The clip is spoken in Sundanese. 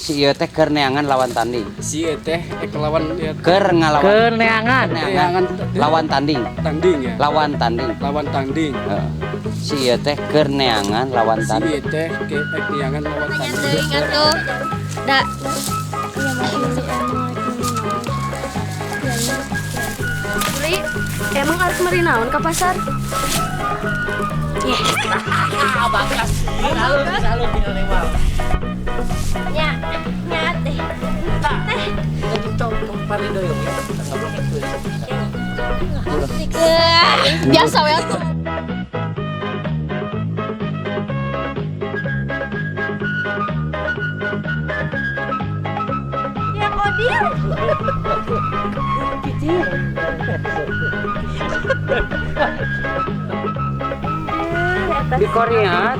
Si ieu teh keur neangan lawan tanding. Si ieu teh lawan ya, Keur ngalawan. Keur neangan. Neangan. Lawan tanding. Tanding ya. Lawan tanding. Lawan tanding. Heeh. Si ieu teh keur neangan lawan tanding. Si ieu teh keur neangan lawan tanding. Ingat tuh. Da. Beli, emang harus meri naon ke pasar? Bagas. Selalu selalu lewat. Nya, nya teh. Teh. Biasa we atuh. Ya kodir. Di Korea.